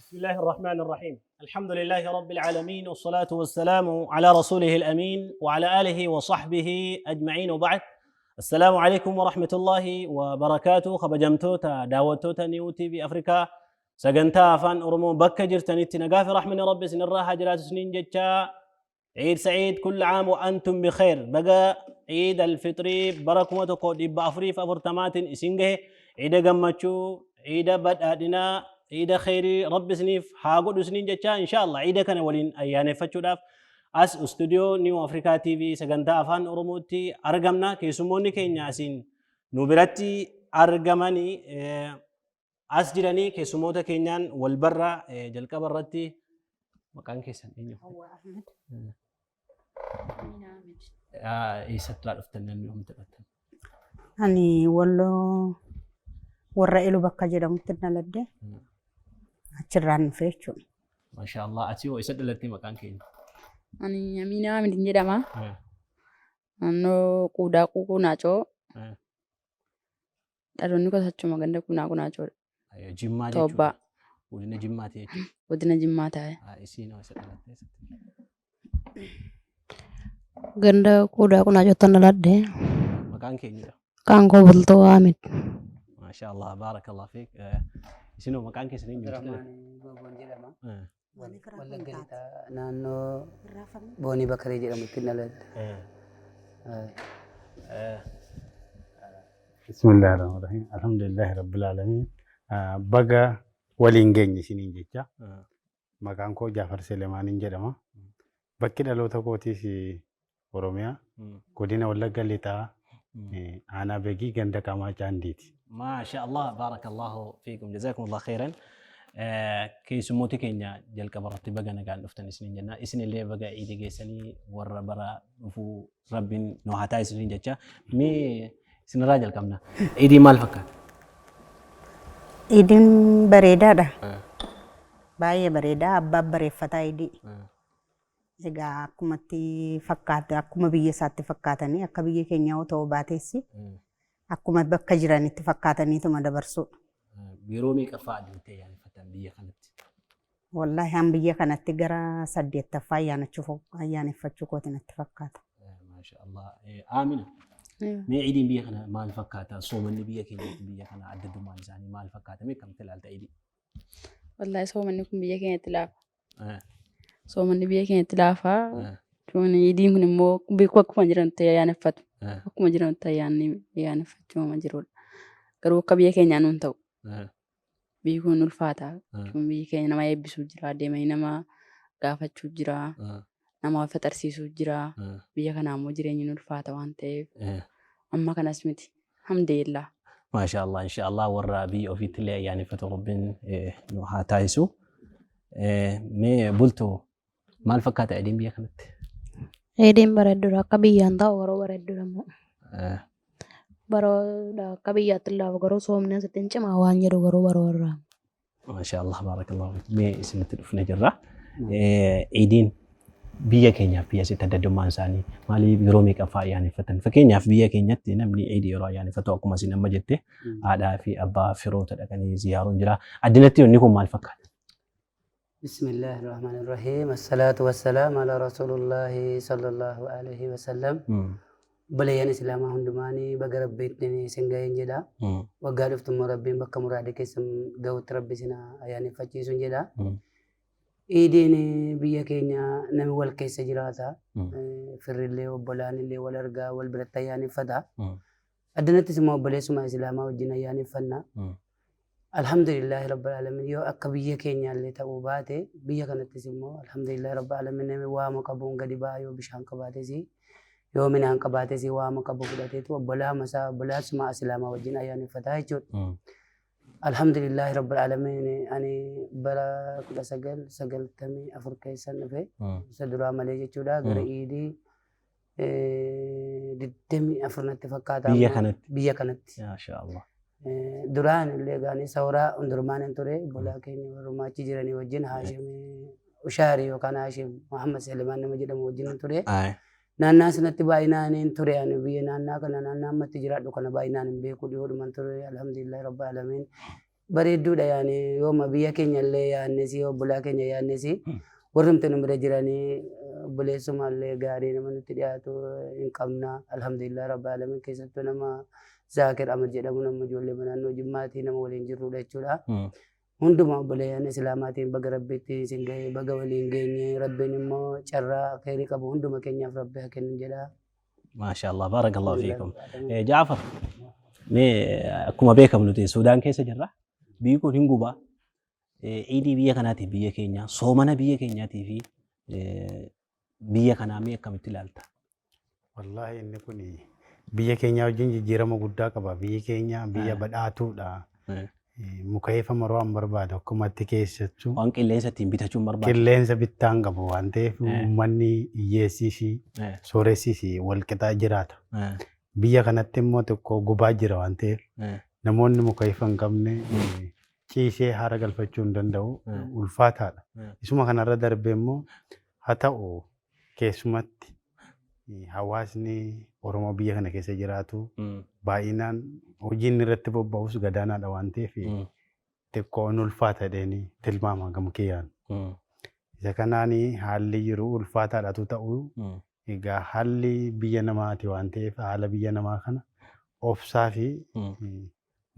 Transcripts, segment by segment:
بسم الله الرحمن الرحيم الحمد لله رب العالمين والصلاة والسلام على رسوله الأمين وعلى آله وصحبه أجمعين وبعد السلام عليكم ورحمة الله وبركاته. Kabajamtoota daawwattoota New TV Afrikaa, sagantaa Afaan Oromoo, bakka jirtanitti nagaa fi rahmanni Rabbi isinirraa haa jiraatu isiniin jecha. عيد سعيد، كل عام وأنتم بخير. Baga عيد الفطر bara 1440maatiin isin gahe. Ciida gammachuu, ciida badhaadhinaa, ciida kheyrii Rabbi isiniif haa godhu isiniin jecha. Insha Allah ciida kana waliin ayyaaneffachuudhaaf as istuudiyoo New Africa TV sagantaa Afaan Oromootti argamna. Keessummoonni keenya asiin nu biratti argamanii as jiranii, keessummoota keenyaan wal barra. Jalqaba irratti maqaan keessan eenyu? Hawwa Ahmed. Eessatti dhuftan? Namni homti dhuftan? Ani Walloo warra Elu bakka jedhamutti dhaladhe. Achirraan dhufe jechuudha. Masha Allah. Ati hoo, eessa dhalattee? Maqaan keenya? Ani Amina Ahmed jedhama. Naannoo Quudaa Quunaacoo. Dhaloonni gosa achuma ganda Quunaa Qunaacoodha. Jimmaa Toobbaa. jechuudha. Godina Jimmaati jechuudha. Godina Jimmaa taa'e. Isiin hoo, eessa dhalattee? Ganda Quudaa Qunaacottan dhaladhe. Maqaan keenyudha? Maqaan koo Bultoo Ahmed. Masha Allah. Barakallah fiik. Isinoo, maqaan keessan eenyu? Abdurrahmaan Gooboon jedhama. Wallagga Lixaa naannoo Boonii Bakaree jedhamutti dhaladhe. Bismillahirrahmanirrahim. Alhamdulillahi rabbil alamin. Baga waliin geenye isiniin jecha. Maqaan koo Jaafar Selemaaniin jedhama. Bakki dhaloota kootiis Oromiyaa, godina Wallagga Lixaa, aanaa Begii, ganda Qamaa Caandiiti. Maasha Allah, barakallahu fiikum, jazakumullah khairan. Keessummooti keenya, jalqaba irratti baga nagaan dhuftan isiniin jenna. Isinillee baga iidi geessanii, warra bara dhufuu Rabbiin nu haa taasisu isiniin jecha. Mee isinirraa jalqabna. Iidii maal fakkaata? Iidiin bareedaadha. Baay'ee bareedaa. Abbaan bareeffataa iidii. Egaa akkumatti fakkaata, akkuma biyya isaatti fakkaatanii, akka biyya keenyaa yoo ta'u baateessi, akkuma bakka jiranitti fakkaataniituma dabarsuudha. Yeroo meeqaffaa adeemtee ayyaaneffatan biyya kanatti? Wallaahi, an biyya kanatti gara saddeettaffaa ayyaanachuuf ayyaaneffachuu kooti natti fakkaata. Maasha Allah. Amina. Mee iidiin biyya kana maal fakkaata? Soomanni biyya keenyatti biyya kana adda addummaan isaanii maal fakkaata? Mee akkamitti ilaalta iidii? Wallaahi, soomanni kun biyya keenyatti laafa. Soomanni biyya keenyatti laafa. Kun iidiin kun immoo beeku akkuma jiranitti ayyaaneffatu. Akkuma jiranitti ayyaaneffachuu jirudha. Garuu akka biyya keenyaa nuun ta'u. Biyyi kun ulfaata. Kun biyyi keenya nama eebbisuu jira. Deemanii nama gaafachuu jira. Nama faxarsiisuu jira. Biyya kanaa immoo jireenyi ni ulfaata waan ta'eef amma kanas miti. Alhamdulillah. Maasha Allah, insha Allah warra biyya ofiitti illee ayyaaneffatu Rabbiin nu haa taasisu. Mee Bultoo, maal fakkaata iidiin biyya kanatti? Iidiin bareedduudha. Akka biyyaan ta'u garuu bareedduudha immoo. Baroodha, akka biyyaatti laafa, garuu soomni asitti hin cimaa waan jedhu garuu baroo irraa. Maasha Allah, barakallahu fiik. Mee isinitti dhufne jirra. Iidiin biyya keenyaaf biyya asitti adda addummaan isaanii maaliif, yeroo meeqaffaa ayyaaneffatan? Fakkeenyaaf, biyya keenyatti namni iidii yeroo ayyaaneffatu, akkuma isin amma jette, haadhaa fi abbaa, firoota dhaqanii ziyaaruun jira. Addinatti wanni kun maal fakkaata? Bismillahirrahmanirrahim. Assalatu wassalamu ala Rasuulullahi sallallahu alaihi wasallam. Obboleeyyan Islaamaa hundumaanii baga Rabbiin isin ga'een jedha. Waggaa dhuftu immoo Rabbiin bakka muraada keessan ga'utti Rabbi isin ayyaaneffachiisuun jedha. Iidiin biyya keenya namni wal keessa jiraata. Firrillee obbolaanillee wal argaa, wal biratti ayyaaneffata. Addanattis immoo obboleessuma Islaamaa wajjin ayyaaneffanna. Alhamdulillahi rabbil alamin, yoo akka biyya keenyaallee ta'uu baate, biyya kanattis immoo alhamdulillahi rabbil alamin, namni waama qabuun gadi ba'a. Yoo bishaan qabaates, yoo midhaan qabaates, waama qabu fudhateetu obbolaama isaa, obbolaasuma Islaamaa wajjin ayyaaneffataa jechuudha. Alhamdulillahi rabbil alamin, ani bara 1994 keessan dhufe, isa duraa malee jechuudha, gara iidii 24 natti fakkaata. Biyya kanatti. Biyya kanatti. Maasha Allah. Duraan illee gaanii sawraa hundurumaan hin ture, obbolaa keenya warrumaa achi jiranii wajjin, Haashim Ushaarii yookaan Haashim Muhammad Salimaan nama jedhamu wajjin hin ture. Naannaa sanatti baay'inaan hin ture. Ani biyya naannaa kana, naannaa ammatti jiraadhu kana baay'inaan hin beeku, dhiyoodhuman ture. Alhamdulillahi rabbil alamin. Bareedduudha yaani yooma biyya keenya illee yaannes obbolaa keenya yaannes warrumti nu bira jiranii obboleessuma illee gaarii nama nutti dhiyaatu hin qabna. Alhamdulillah rabbil alamin keessattuu nama Zaakir Ahmad jedhamu nama ijoollee naannoo Jimmaatii nama waliin jirrudha jechuudha. Hunduma obboleeyyan Islaamaatiin baga Rabbitti isin ga'e baga waliin geenye Rabbiin immoo carraa kheyrii qabu hunduma keenyaaf Rabbi haa kennu jedha. Maasha Allah baarakallahu fiikum. Jaafar mee akkuma beekamu nuti Suudaan keessa jirra. Biyyi kun hin gubaa. Iidii biyya kanaatiif biyya keenya soomana biyya keenyaatii fi biyya kanaa mee akkamitti ilaalta? Wallaahi inni kun biyya keenya wajjin jijjiirama guddaa qaba. Biyyi keenya biyya badhaatuudha. Mukayeefa maroo an barbaadu akkumatti keessattuu. Waan qilleensa ittiin bitachuun barbaadu. Qilleensa bittaa hin qabu waan ta'eef uummanni hiyyeessii fi sooressii fi walqixaa jiraata. Biyya kanatti immoo xiqqoo gubaa jira waan ta'eef namoonni mukayeefa hin qabne ciisee haara galfachuu hin danda'u ulfaataadha. Isuma kanarra darbee immoo haa ta'u keessumatti hawaasni Oromoo biyya kana keessa jiraatu baay'inaan hojiin irratti bobba'us gadaanaadha waan ta'eef xiqqoo in ulfaata jedheen tilmaama gama kiyyaan. Isa kanaan haalli jiru ulfaataadhatu ta'u egaa haalli biyya namaati waan ta'eef haala biyya namaa kana obsaa fi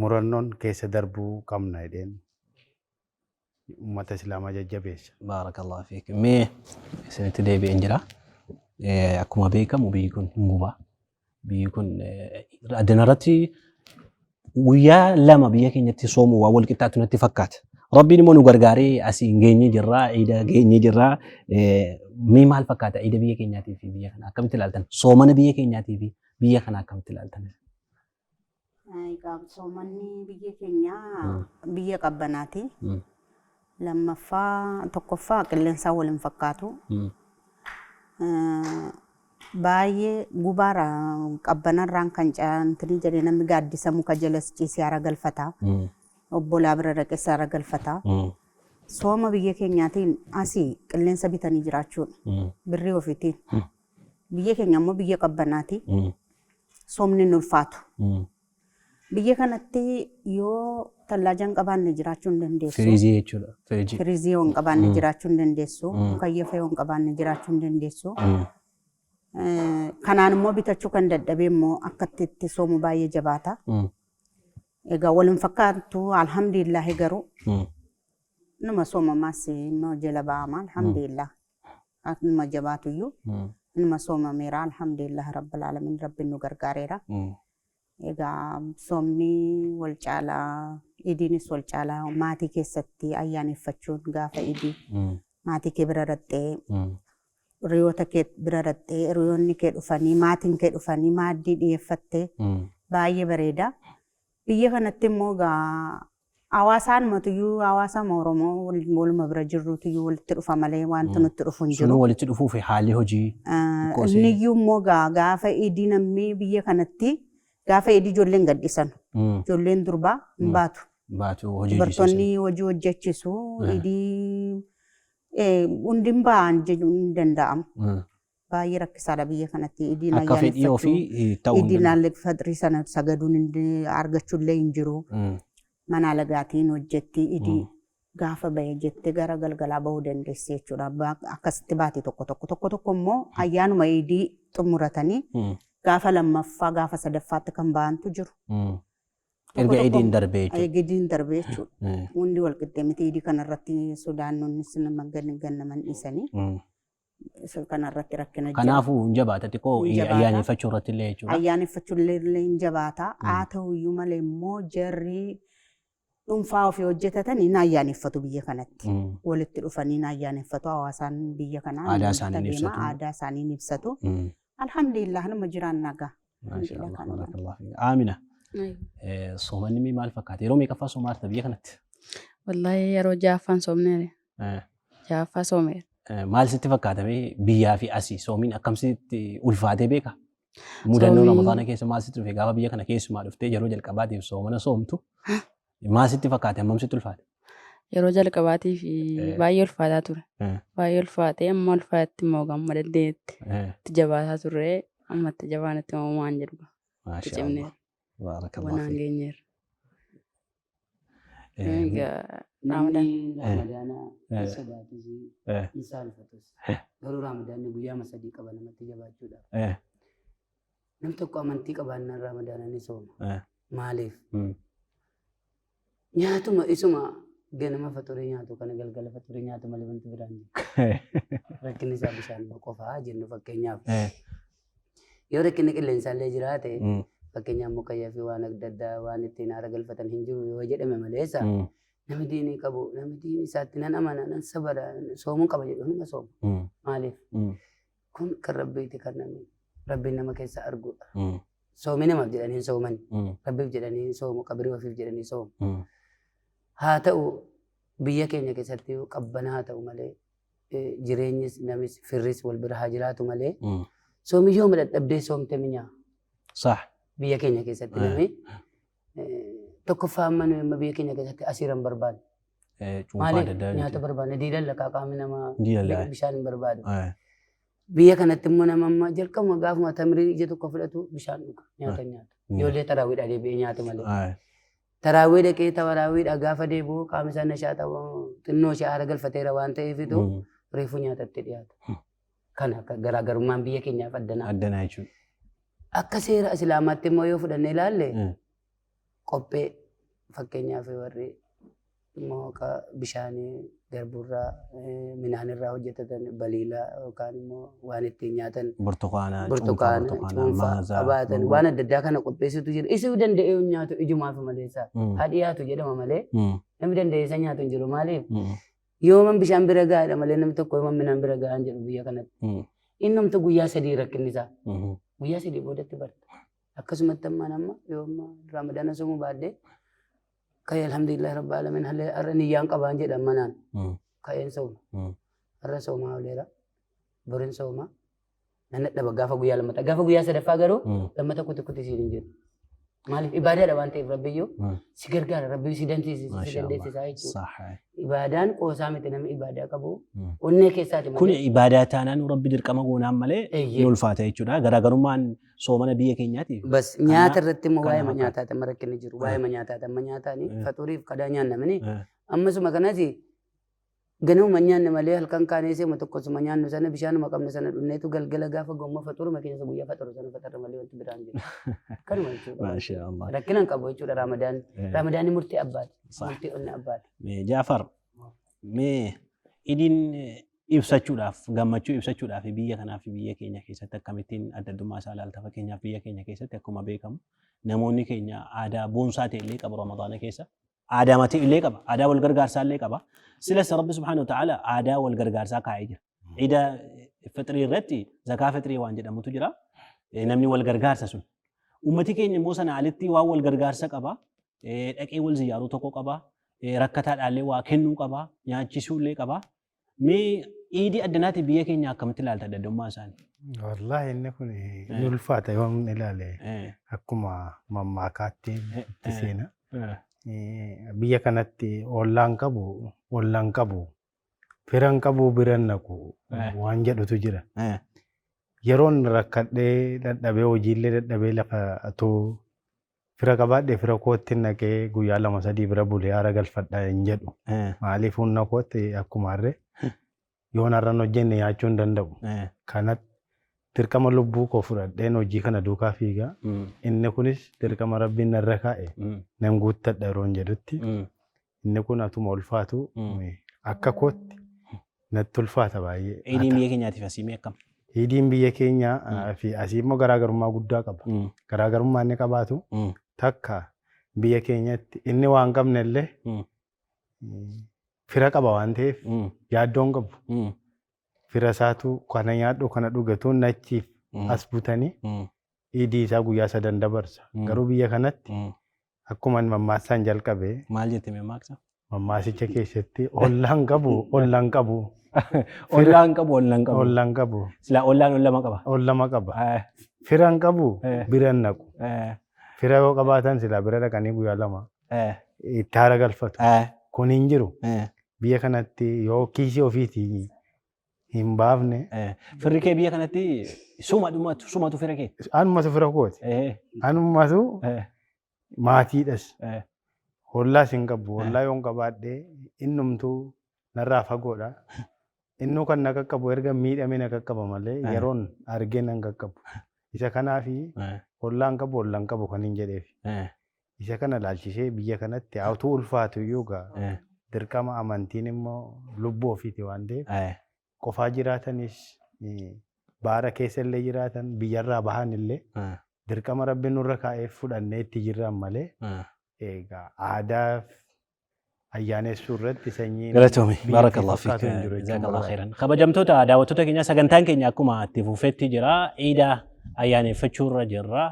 murannoon keessa darbuu qabna jedheen ummata Islaamaa jajjabeessa. Baarakallahu fiik. Mee isinitti deebi'een jira. Akkuma beekamu biyyi kun hin gubaa. Biyyi kun addana irratti guyyaa lama biyya keenyatti soomuu waan wal qixxaatu natti fakkaata. Rabbiin immoo nu gargaaree asii hin geenye jirra, iida geenye jirra. Mee maal fakkaata iida biyya keenyaatii fi biyya kana akkamitti ilaaltan? Soomana biyya keenyaatii fi biyya kana akkamitti ilaaltan? Egaa soomanni biyya keenyaa biyya qabbanaati. Lammaffaa tokkoffaa qilleensaa wal hin fakkaatu. Baay'ee gubaara qabbanarraan kan caantanii jedhee namni gaaddisa muka jalas ciisee haara galfata. Obbolaa bira dhaqees haara galfata. Sooma biyya keenyaatiin asii qilleensa bitanii jiraachuudha. Birrii ofiitiin. Biyya keenya immoo biyya qabbanaati. Soomni hin ulfaatu. Biyya kanatti yoo tallaajaa hin qabaanne jiraachuu hin dandeessu. Firiizii jechuudha. Firiijii. Firiizii yoo hin qabaanne jiraachuu hin dandeessu. Mukayyafa yoo hin qabaanne jiraachuu hin dandeessu. Kanaan immoo bitachuu kan dadhabee immoo akka itti soomu baay'ee jabaata. Egaa wal hin fakkaattu alhamdulillaahi garuu numa soomamaas immoo jala ba'ama alhamdulillah. Numa jabaatuyyuu numa soomameera alhamdulillah rabbil alamin rabbiin nu gargaareera. Egaa soomni wal caalaa idiinis wal caalaa maatii keessatti ayyaaneffachuun gaafa idii maatii kee bira raxxee hiriyoota kee bira raxxee hiriyoonni kee dhufanii maatiin kee dhufanii maaddii dhiyeeffattee baay'ee bareeda. Biyya kanatti immoo egaa Hawaasaanumatuyuu hawaasama Oromoo waluma bira jirrutuyyuu walitti dhufa malee wanti nutti dhufu hin jiru. Sunuu walitti dhufuu fi haalli hojii xiqqoo ishee. Inniyyuu immoo gaa gaafa idii namni biyya kanatti gaafa idii ijoolleen gadhiisanu. Ijoolleen durbaa hin baatu. Baatu hojii Dubartoonni hojii hojjechisu idii hundi hin ba'an jechuun hin danda'amu. Baay'ee rakkisaadha biyya kanatti idiin Akka fedhii ayyaaneffachuu. ofii ta'uu hin Idiin danda'u. haalli fadrii sana sagaduun argachuu illee hin jiru. Mana alagaatiin hojjetti idii gaafa bahe jettee gara galgalaa bahuu dandeessi jechuudha. Akkasitti baate tokko tokko tokko tokko immoo ayyaanuma idii xumuratanii gaafa lammaffaa gaafa sadaffaatti kan bahantu jiru. Tokko Erga tokko idiin darbee jechuudha. Erga idiin darbee jechuudha. Hundi wal qixxee miti idii kanarratti sodaannonnis nama gannaman dhiisanii. Isa kanarratti rakkina jira. Kanaafuu hin jabaata xiqqoo Hin jabaata. ayyaaneffachuu irratti illee jechuudha. Ayyaaneffachuu illee hin jabaata. Haa ta'u iyyuu malee immoo jarri dhuunfaa ofii hojjetatan hin ayyaaneffatu biyya kanatti. Walitti dhufanii hin ayyaaneffatu hawaasaan biyya kanaa. Aadaa isaanii ni deema, ibsatu. Aadaa isaanii ni ibsatu. Alhamdulillah nama jiraan nagaa. Maasha Allah, Alhamdulillah kanuma. barakallahu fiik. Aamina, soomanni mee maal fakkaata? Yeroo meeqaffaa soomaa jirta biyya kanatti? Wallahi yeroo ja'affaan soomneere. Ja'affaa soomeera. Maal sitti fakkaata mee biyyaa fi asii soomiin akkam sitti ulfaatee beeka? Mudannoo Soomiin Ramadaana keessa maal sitti dhufe gaafa biyya kana keessumaa dhuftee yeroo jalqabaatiif soomana soomtu maal sitti fakkaate hammam sitti ulfaate? Yeroo jalqabaatiif baay'ee ulfaataa ture. Baay'ee ulfaatee amma ulfaatti immoo gamma dandeenyetti itti jabaataa turre amma itti jabaanatti immoo waan jedhu itti Maasha cimneera. Allah. Baarakallahu Wanaan fiik. geenyeerra. Egaa Raamadaan. Namni Raamadaana Eh. hin sodaatus hin saalfatus. Garuu Raamadaanni guyyaama 3 qaba namatti jabaachuudhaaf. Nam tokko amantii qabaannaan Raamadaana ni sooma. Maaliif? Nyaatuma isuma ganama faxurii nyaatu kana galgala faxurii nyaatu malee wanti biraan jiru. Rakkinni isaa bishaan qofaa jennu fakkeenyaaf. Yoo rakkinni qilleensaa illee jiraate fakkeenyaaf mukayyaa fi waan adda addaa waan ittiin haara galfatan hin jiru yoo jedhame maleessa namni diinii qabu namni diinii isaatti nan amana nan sabara soomuun qaba jedhu hunduma sooma. Maaliif? Kun kan rabbiiti kan namni rabbiin nama keessa arguudha. Soomii namaaf jedhanii hin sooman. Rabbiif jedhanii soomu qabrii ofiif jedhanii soomu. Haa ta'u biyya keenya keessatti qabbanaa haa ta'u malee jireenyis namis firris wal bira haa jiraatu malee soomii yooma dadhabdee soomte minyaa Sah. biyya keenya keessatti namni tokkoffaa amma nuyi amma biyya keenya keessatti asiira hin barbaanne. Cuunfaa Maaliif adda addaa nyaata barbaanne diilalla qaamni namaa Diilalla. bishaan hin barbaadu. Eh. Biyya kanatti immoo nama amma jalqabuma gaafuma tamirii ija tokko fudhatu bishaan dhuga nyaata hin nyaatu. Ijoollee taraawiidhaa deebi'ee nyaatu malee. Taraawii dhaqee taraawiidhaa gaafa deebi'u qaamni isaa nashaa ta'u xinnoo ishee aara galfateera waan ta'eefitu reefuu nyaatatti dhiyaata. Kana akka garaagarummaan biyya keenyaaf addanaa. Addanaa jechuudha. Akka seera Islaamaatti immoo yoo fudhannee ilaalle qophee fakkeenyaaf warri immoo akka bishaanii garbuurraa midhaanirraa hojjetatan baliilaa yookaan immoo waan ittiin nyaatan Burtukaana, burtukaana, cuunfaa qabaatan waan adda addaa kana qopheessutu jira. Isuu danda'ee hin nyaatu ijumaaf maleessa. Haa dhiyaatu jedhama malee namni danda'ee isa nyaatu hin jiru. Maaliif? Yooman bishaan bira gahaadha malee namni tokko yooman midhaan bira gahaan jedhu biyya kanatti. Innumtu guyyaa 3 rakkinni isaa. Guyyaa 3 boodatti barta. Akkasumatti ammaan amma yooma Ramadana soomuu baadhee ka'ee alhamdulillah rabbil alamin halee har'a niyyaan qabaan jedha manaan ka'een sooma. Har'a soomaa ooleera. Borin sooma. Nan dadhaba gaafa guyyaa lammataa. Gaafa guyyaa sadaffaa garuu lammata kuti kuti siin hin jedhu. Maaliif ibaadaadha waan ta'eef rabbiyyuu si gargaara rabbi si dandeessisa si dandeessisa jechuudha. Ibaadaan qoosaa miti namni ibaadaa qabu onnee keessaati Kun malee. ibaadaa taanaan rabbi dirqama goonaan malee Eeyyee. ni ulfaata jechuudha. Garaagarummaan soomana biyya keenyaati. Bas nyaata irratti immoo kana waa'ee fakkaata. nyaataati amma rakkinni jiru. Waa'ee nyaataati amma nyaataani faxuriif kadaa nyaannamini. Ammasuma kanas ganamuma nyaanne malee halkan kaanee seema tokkosuma nyaannu sana bishaanuma qabnu sana dhunneetu galgala gaafa gomma faxuruma keessa guyyaa faxuru sana faxarra malee wanti biraan jiru. Kanuma jechuudha. Maashaa Allah. Rakkina hin qabu jechuudha Ramadaan. Ramadaanni murtii abbaati. Sah. Murtii onnee abbaati. Mee Jaafar, mee idiin ibsachuudhaaf gammachuu ibsachuudhaaf biyya kanaa fi biyya keenya keessatti akkamittiin adda addummaa isaa ilaalta? Fakkeenyaaf biyya keenya keessatti akkuma beekamu namoonni keenya aadaa boonsaa ta'e illee qabu Ramadaana keessa. Aadaa matii illee qaba. Aadaa wal gargaarsaa illee qaba. Silas Rabbi subhaanahu wa ta'ala aadaa wal gargaarsaa kaa'ee jira. Iida fixrii irratti zakaa fixrii waan jedhamutu jira. Namni wal gargaarsa sun. Uummati keenya immoo sana alitti waan wal gargaarsa qaba. Dhaqee wal ziyaaruu tokko qaba. Rakkataadhaallee waa kennuu qaba. Nyaachisuu illee qaba. Mee iidii addanaati biyya keenya akkamitti ilaalta adda addummaa isaanii? Wallaahi inni kun ni ulfaata yoo inni ilaale akkuma mammaakaatti itti seena. Biyya kanatti ollaan qabu ollaan qabu firan qabu biran naqu waan jedhutu jira. Yeroon rakkadhee dadhabee hojiillee dadhabee lafa otoo fira qabaadhee fira kootti naqee guyyaa 2-3 bira bulee haara galfadha hin jedhu. Maaliif humna kootti akkuma harree yoon har'a hin hojjenne nyaachuu hin danda'u. Kanatti dirqama lubbuu koo fudhadheen hojii kana duukaa fiigaa. Inni kunis dirqama rabbiin narra kaa'e nan guuttadha yeroon jedhutti. Inni kun atuma ulfaatu akka kootti natti ulfaata baay'ee. Iidiin biyya keenyaatiif asii mee akkam? Iidiin biyya keenyaa fi asii immoo garaagarummaa guddaa qaba. Garaagarummaa inni qabaatu takka biyya keenyatti inni waan qabne illee fira qaba waan ta'eef yaaddoo hin qabu. Fira isaatu kana nyaadhu kana dhugatuun nachiif as butanii iidii isaa guyyaa sadan dabarsa. Garuu biyya kanatti akkuma ani mammaaksaan jalqabe Maal jette mammaaksa? Mammaasicha keessatti ollaan qabu ollaan qabu. Ollaan qabu ollaan qabu. Ollaan qabu. Silaa ollaan ollama qaba. Ollama qaba. Firan qabu bira hin naqu. Fira yoo qabaatan silaa bira dhaqanii guyyaa 2 itti haara galfatu. Kun hin jiru. Biyya kanatti yoo kiisii ofiitii hin baafne. Firri kee biyya kanatti sumatu fira kee. Anumatu fira kooti. Anumatu maatiidhas. Hollaas hin qabu. Hollaa yoon qabaadhe innumtuu narraa fagoodha. Innuu kan na qaqqabu erga miidhamee na qaqqaba malee yeroon argee nan qaqqabu. Isa kanaafi hollaan qabu hollaan qabu kan hin jedheef. Isa kana laalchisee biyya kanatti utuu ulfaatu iyyuu egaa dirqama amantiin immoo lubbuu ofiiti waan ta'eef qofaa jiraatanis baara keessa illee jiraatan biyyarraa bahan illee dirqama rabbi nurra kaa'ee fudhannee itti jirran malee egaa aadaa ayyaanessuu irratti sanyiin Galatoomi. biyya Baarakallahu fiik. fakkaatu hin jiru jechuun Jazakallahu barbaada. khairan. Kabajamtoota daawwattoota keenya sagantaan keenya akkuma itti fufetti jira. Iida ayyaaneffachuu irra jirra.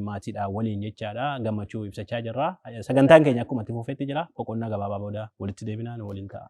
Maatiidhaan waliin jechaadha. Gammachuu ibsachaa jirra. Sagantaan keenya akkuma itti fufetti jira. Boqonnaa gabaabaa booda walitti deebinaa nu waliin ta'a.